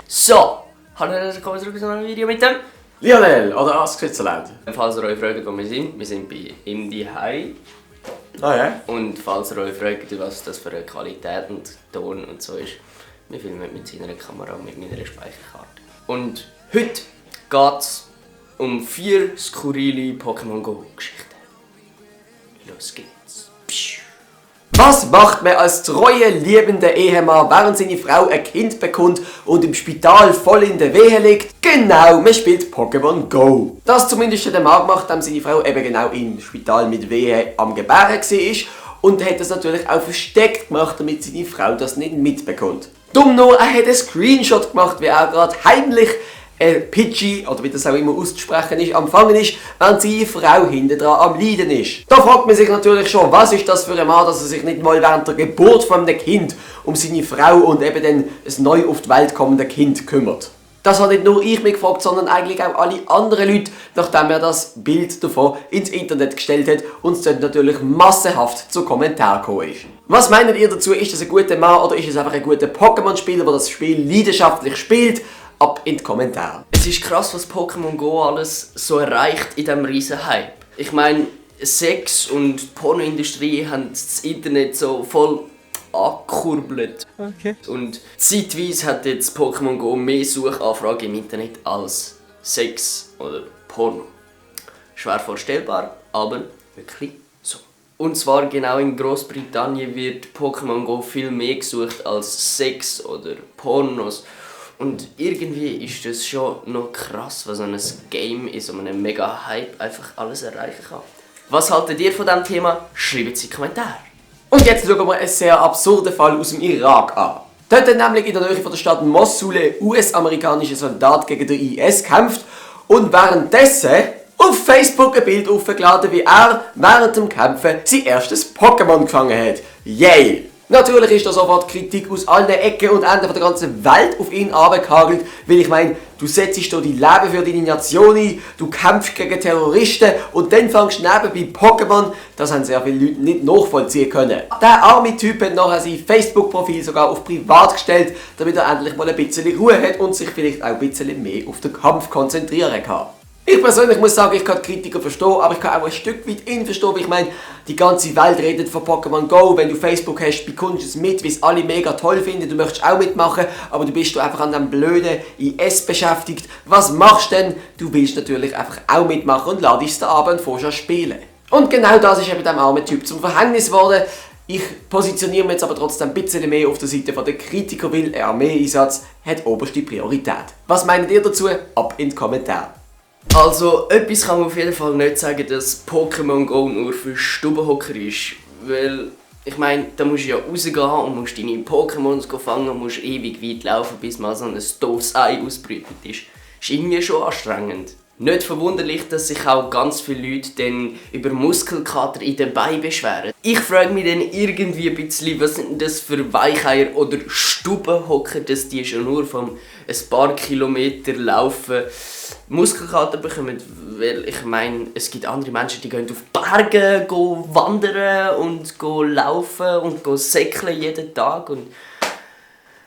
So, hallo und herzlich willkommen zurück zu einem Video mit dem Lionel oder Ask Switzerland. Falls ihr euch fragt, wo wir sind bei ihm daheim. Ah ja? Und falls ihr euch fragt, was das für eine Qualität und Ton und so ist, wir filmen mit seiner Kamera und mit meiner Speicherkarte. Und heute geht es um 4 skurrile Pokémon Go Geschichten. Los geht's. Pschuh. Was macht man als treue, liebender Ehemann, während seine Frau ein Kind bekommt und im Spital voll in der Wehe liegt? Genau, man spielt Pokémon Go. Das zumindest der Mann gemacht, nachdem seine Frau eben genau im Spital mit Wehe am Gebären war. Und er hat das natürlich auch versteckt gemacht, damit seine Frau das nicht mitbekommt. Dumm nur, er hat einen Screenshot gemacht, wie er gerade heimlich Pidgey, oder wie das auch immer auszusprechen ist, am Fangen ist, während seine Frau hinten dran am Leiden ist. Da fragt man sich natürlich schon, was ist das für ein Mann, dass er sich nicht mal während der Geburt von einem Kind um seine Frau und eben dann ein neu auf die Welt kommende Kind kümmert. Das hat nicht nur ich mich gefragt, sondern eigentlich auch alle anderen Leute, nachdem er das Bild davon ins Internet gestellt hat und es dort natürlich massenhaft zu Kommentaren gekommen ist. Was meint ihr dazu? Ist das ein guter Mann oder ist es einfach ein guter Pokémon-Spieler, der das Spiel leidenschaftlich spielt? Ab in die Kommentare. Es ist krass, was Pokémon Go alles so erreicht in diesem riesen Hype. Ich meine, Sex- und die Pornoindustrie haben das Internet so voll angekurbelt. Okay. Und zeitweise hat jetzt Pokémon Go mehr Suchanfragen im Internet als Sex oder Porno. Schwer vorstellbar, aber wirklich so. Und zwar genau in Großbritannien wird Pokémon Go viel mehr gesucht als Sex oder Pornos. Und irgendwie ist das schon noch krass, was so ein Game in so einem mega Hype einfach alles erreichen kann. Was haltet ihr von diesem Thema? Schreibt es in die Kommentare. Und jetzt schauen wir einen sehr absurden Fall aus dem Irak an. Dort hat nämlich in der Nähe von der Stadt Mosul ein US-amerikanischer Soldat gegen den IS gekämpft und währenddessen auf Facebook ein Bild aufgeladen, wie er während dem Kämpfen sein erstes Pokémon gefangen hat. Yay! Natürlich ist da sofort Kritik aus allen Ecken und Enden von der ganzen Welt auf ihn runtergehagelt, weil ich meine, du setzt hier dein Leben für deine Nation ein, du kämpfst gegen Terroristen und dann fängst du nebenbei Pokémon. Das haben sehr viele Leute nicht nachvollziehen können. Der arme Typ hat nachher sein Facebook-Profil sogar auf privat gestellt, damit er endlich mal ein bisschen Ruhe hat und sich vielleicht auch ein bisschen mehr auf den Kampf konzentrieren kann. Ich persönlich muss sagen, ich kann die Kritiker verstehen, aber ich kann auch ein Stück weit ihn verstehen. Ich meine, die ganze Welt redet von Pokémon Go. Wenn du Facebook hast, bekommst du es mit, wie es alle mega toll finden. Du möchtest auch mitmachen, aber du bist einfach an dem blöden IS beschäftigt. Was machst du denn? Du willst natürlich einfach auch mitmachen und ladest den Abend vorher spielen. Und genau das ist eben dem armen Typ zum Verhängnis geworden. Ich positioniere mich jetzt aber trotzdem ein bisschen mehr auf der Seite der Kritiker, weil ein Armeeeinsatz hat oberste Priorität. Was meint ihr dazu? Ab in die Kommentare. Also, etwas kann man auf jeden Fall nicht sagen, dass Pokémon Go nur für Stubenhocker ist. Weil, ich meine, da musst du ja rausgehen und musst deine Pokémons fangen und musst ewig weit laufen, bis mal so ein doofes Ei ausbrütet ist. Ist irgendwie schon anstrengend. Nicht verwunderlich, dass sich auch ganz viele Leute dann über Muskelkater in den Beinen beschweren. Ich frage mich dann irgendwie ein bisschen, was sind das für Weicheier oder Stubenhocker, dass die schon nur von ein paar Kilometer laufen Muskelkater bekommen. Weil ich meine, es gibt andere Menschen, die gehen auf Berge wandern und laufen und säckeln jeden Tag. Und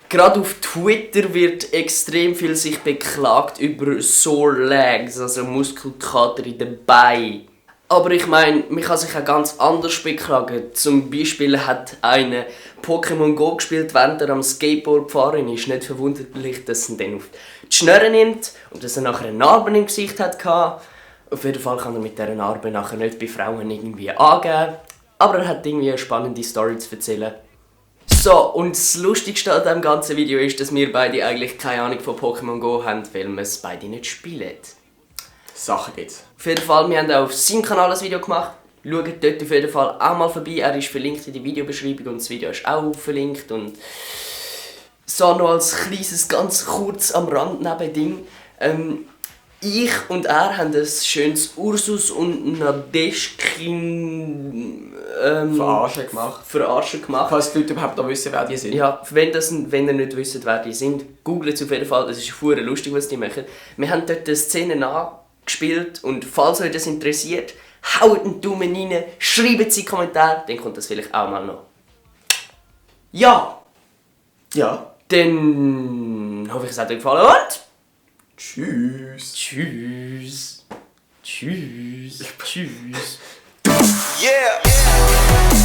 gerade auf Twitter wird extrem viel sich beklagt über Sore Legs, also Muskelkater in den Beinen. Aber ich meine, man kann sich auch ganz anders beklagen. Zum Beispiel hat einer Pokémon Go gespielt, während er am Skateboard gefahren ist. Nicht verwunderlich, dass er dann auf die Schnurren nimmt und dass er nachher eine Narbe im Gesicht hatte. Auf jeden Fall kann er mit dieser Narbe nachher nicht bei Frauen irgendwie angeben. Aber er hat irgendwie eine spannende Story zu erzählen. So, und das Lustigste an diesem ganzen Video ist, dass wir beide eigentlich keine Ahnung von Pokémon Go haben, weil wir es beide nicht spielen. Sachen gibt's. Auf jeden Fall, wir haben auch auf seinem Kanal ein Video gemacht. Schaut dort auf jeden Fall auch mal vorbei. Er ist verlinkt in der Videobeschreibung und das Video ist auch verlinkt. Und so noch als kleines, ganz kurz am Rand Nebending. Ich und er haben ein schönes Ursus und Nadeschkin Verarschen gemacht. Falls die Leute überhaupt noch wissen, wer die sind. Ja, wenn ihr nicht wisst, wer die sind, googelt es auf jeden Fall. Das ist verdammt lustig, was die machen. Wir haben dort die Szenen angespielt und falls euch das interessiert, haut einen Daumen rein, schreibt es in die Kommentare, dann kommt das vielleicht auch mal noch. Ja, Ja. dann hoffe ich, es hat euch gefallen und Tschüss. tschüss. Tschüss. Tschüss. Yeah.